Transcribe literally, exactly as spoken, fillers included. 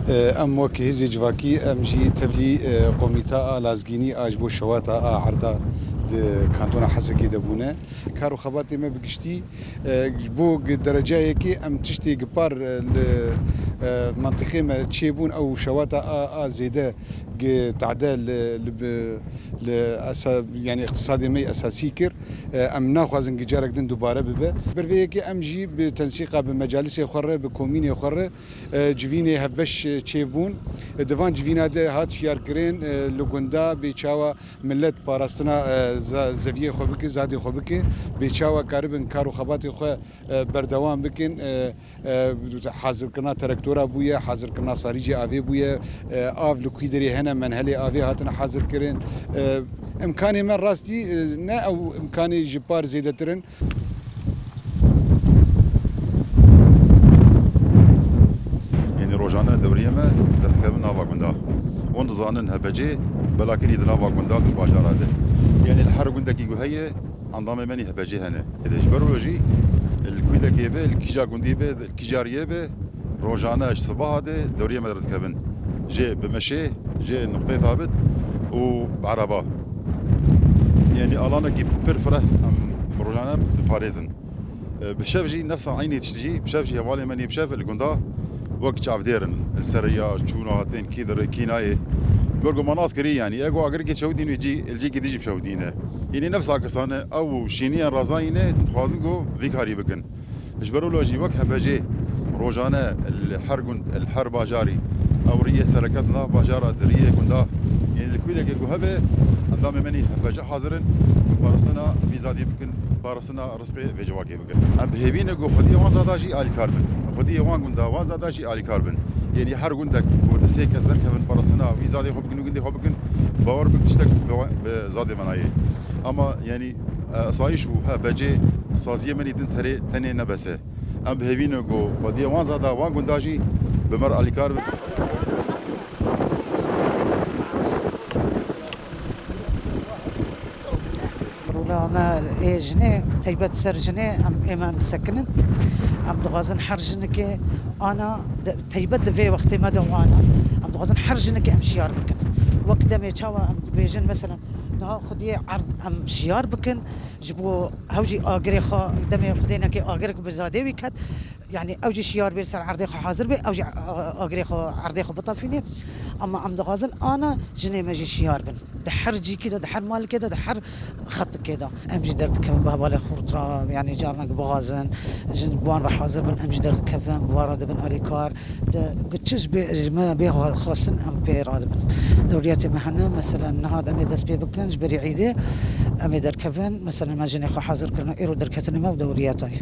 E, em wek hêzê civakî, em jî tevlî, e, komîta a lazgînî a ji bo şewata a erda di kantona Hesekê de bûne. Kar û xebatê me bi giştî, e, ji bo gi derecayekê em tiştê gi par, e, li, e, mentiqê me çêbûn ew şewata a, a zêde gi tade li, li bi, li esa-, yanî îqtisadê me yê esasî kir. E, em naxwazin gi carek din dubare bibe. Ber vê yekê em jî bi tensîqa bi mecalisê xwe re, bi komînê xwe re, e, civînê hevbeş, e, çêbûn. E, di van civîna de hat şiyarkirin, e, li gunda bê çawa millet parastina, e, za-, zeviyê xwe bike, zadê xwe bike, bê çawa karibin kar û xebatê xwe, e, berdewam bikin. E, e, hazirkirina terektora bûye, hazirkirina sarîcê avê bûye, e, av li kwî derê hene, menhelê avê hatine hazirkirin. E, imkanê me rastî, e, ne ew imkanê ji par zêdetir in. Yanî rojane dewriyê me derdikevin nava gunda. Hûn dizanin H P C belakirî di nava gunda di bajara de. Yanî li her gundekî ku heye, endamê me nî H P C hene. Ji ber wê jî li kûdekê be, li kîja gundî be, li kîja riyê be, rojane ji sibaha de dewriyê me derdikevin. Jê bi meşê, jê nuqteyê sabit û bi ereba. Yanî alanekî pir fireh em rojane diparêzin. E, bi şev jî nefsa eynî tişt jî, bi şev jî hevalê me nî bi şev li gunda wek çavdêr in, li ser ya çûna hatên kî dire, kî nayê. Ber ku me nas kirî yanî, ego agirkê çewdîn wî cî, li cîkî dijî bi çewdîne. Yanî nefsa kesane ew û şîniyên razayîne, dixwazin ku vî karî bikin. Ji ber wilo jî wek H P C rojane li her gund, li her bajarî ew riyê sereke di nav bajara di riyê gunda, yanî li kûdekê ku hebe, endamê me nî H P C hazir in ku parastina vî zadî bikin, parastina rizqê vê civakê bikin. Em bi hêvî ne ku xwediyê wan zada jî alîkar bin. Xwediyê wan gunda, wan zada jî alîkar bin. Yanî her gundek ku di sê kes derkevin parastina wî zadê xwe bikin û gundê xwe bikin, bawer bik tiştek bi, bi zadê me nayê. Ama yanî, e, asayîş û H P C saziyê me nî din terê, tenê ne bes e. Em bi hêvî ne ku xwediyê wan zada, wan gunda jî bi me re alîkar bin. Rola me ê jinê, teybet ser jinê, em ê me em disekinin. Em dixwazin her jinekê ana, de-, teybet di vê wextê me de ana. Em dixwazin her jinekê em şiyar bikin. Wek demê çawa em dibêjin, mesela, niha xwediyê erd em şiyar bikin, ji bo hew jî agirê xwe, demê xwedê nekê agirek bi zadê wî ket. Yanî ew jî şiyar bê, ser erdê xwe hazir bê, ew jî, a-, agirê xwe, erdê xwe bitefînê. Ama em dixwazin ana jinê me jî şiyar bin. Di her cîkî de, di her malikê de, di her xetikê de. Em jî derdikevin bi hevalê xurt re, yanî carnek bixwazin, jin bi wan re hazir bin, em jî derdikevin, bi wan re dibin alîkar. Di, di çi ji bê, ji me bê xwe-, xwestin em pê radibin. Dewriyetê me hene, mesela niha em ê dest pê bikin, ji berî îdê em ê derkevin, mesela me jinê xwe hazir kirine, îro derketinê me û dewriyetayê.